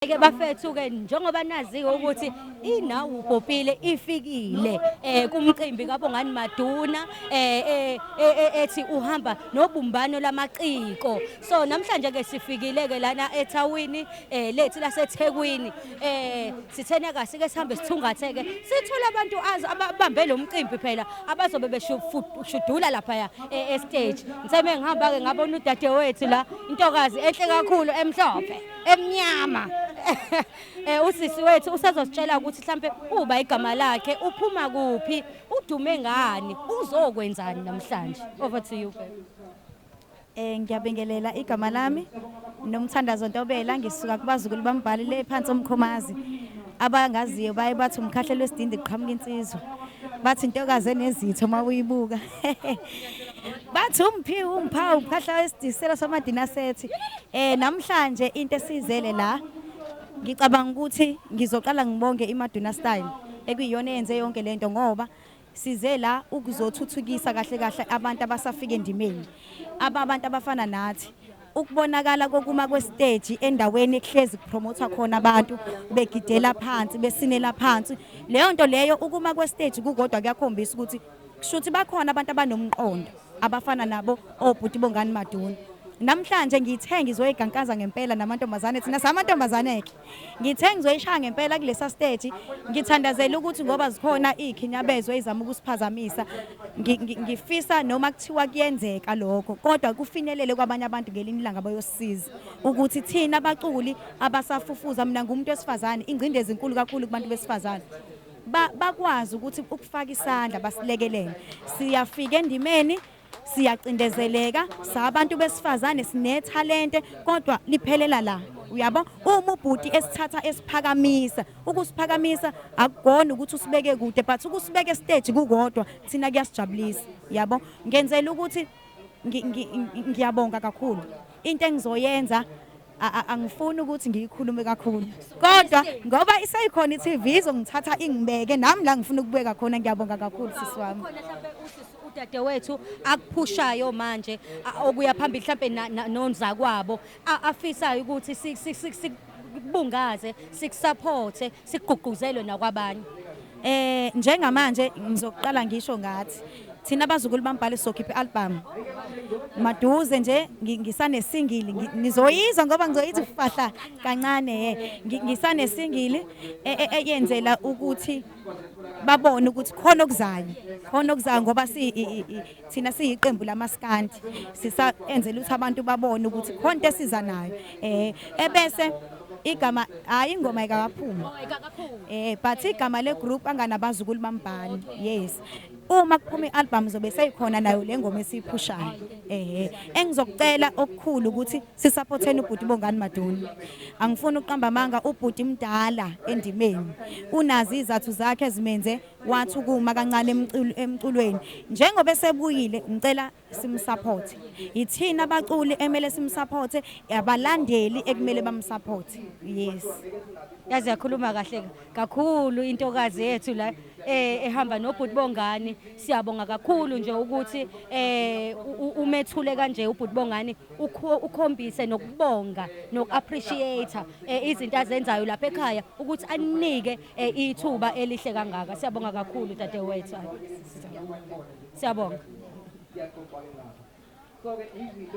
Ke bafethu ke njengoba naziwe ukuthi inawu popile ifikile kumcimbi kaBongani Maduna ethi uhamba nobumbano lamaciko. So namhlanje ke sifikile ke lana ethawini lethu laseThekwini, sithena kasike sihambe sithungathe ke sithola abantu ababambe lo mcimbi phela abazobe beshudula lapha e stage. Ngitheme ngihamba ke ngabona udadewethu la, intokazi enhle kakhulu, emhlophe emnyama. Usisi wethu usazositshela ukuthi mhlambe uba igama lakhe, uphuma kuphi, udume ngani, uzokwenzani namhlanje. Over to you, babe. Ngiyabingelela, igama lami Nomthandazo Ntobela, ngisuka kubazukulu bambhali le phansi omkhomazi. Abangaziyo baye bathi umkhahlelo wesidindi kuqhamuka insizwa. Bathi intokazi enezitho mawuyibuka. Bathi umphiwe umphawu umkhahla wesidisela samadina sethi. Namhlanje into esizele la, ngicabanga ukuthi ngizoqala ngibonge iMaduna Style ekuyiyona eyenze yonke lento, ngoba size la ukuzothuthukisa kahle kahle abantu abasafika endimeni, abantu abafana nathi. Ukubonakala kokuma kwesiteji endaweni ekuhlezi kupromothwa khona abantu begidela phansi, besinela phansi, leyo nto leyo, ukuma kwesiteji kukodwa kuyakhombisa ukuthi kushuthi bakhona abantu abanomqondo abafana nabo obhuti Bongani Maduna. Namhlanje ngithe ngizoyigankaza ngempela namantombazane, thina samantombazane ke, ngithe ngizoyishaya ngempela kulesa stage. Ngithandazela ukuthi ngoba zikhona iy'khinyabezo ezama ukusiphazamisa, ngifisa noma kuthiwa kuyenzeka lokho, kodwa kufinyelele kwabanye abantu ngelinye ilanga bayosisiza ukuthi thina abaculi abasafufuza, mina ngumuntu wesifazane, ingcindezi inkulu kakhulu kubantu besifazane, bakwazi ukuthi ukufaka isandla basilekelele. Siyafika endimeni siyacindezeleka, sabantu besifazane sinethalente kodwa liphelela la, uyabo. Uma ubhuti esithatha esiphakamisa, ukusiphakamisa akugona ukuthi usibeke kude, but ukusibeka estage kukodwa thina kuyasijabulisa, yabo. Ngenzela ukuthi ngiyabonga kakhulu. Into engizoyenza angifuni ukuthi ngiyikhulume kakhulu, kodwa ngoba iseyikhona i-TV izongithatha ingibeke nami la ngifuna ukubeka khona. Ngiyabonga kakhulu, sisi wami. Khona mhlambe usisi udadewethu akuphushayo manje okuya phambili mhlambe nonzakwabo afisayo ukuthi sikubungaze, sikusupporte, sikugqugquzelwe nakwabanye? Njengamanje ngizoqala ngisho ngathi thina abazukulu bambhali sokhipha i-album maduze nje. Ngisane-single, nizoyizwa ngoba ngizoyithi fahla kancane. Ngisane-single eyenzela ukuthi babone ukuthi khona okuzayo, khona okuzayo, ngoba si thina siyiqembu lamaskandi, sisaenzela ukuthi abantu babone ukuthi khona into esiza nayo. Ebese igama, hayi, ingoma ayikakaphumi. But igama le group anganabazukulu bambhali, yes. Uma kuphuma i-album zobe seyikhona nayo le ngoma esiyiphushayo. Engizokucela okukhulu ukuthi sisupporteni ubhuti Bongani Maduna. Angifuni ukuqamba amanga, ubhuti mdala endimeni, unazi izathu zakhe ezimenze wathi ukuma kancane emculweni. Njengoba esebuyile, ngicela simsupport. Ithina abaculi emele simsupport, abalandeli ekumele bamsupport, yes. Yazi yakhuluma kahle kakhulu intokazi yethu la ehamba nobhuti Bongani. Siyabonga kakhulu nje ukuthi umethule kanje ubhuti Bongani, ukhombise nokubonga noku-appreciate izinto azenzayo lapha ekhaya ukuthi anike ithuba elihle kangaka. Siyabonga kakhulu, dadewethu, siyabonga.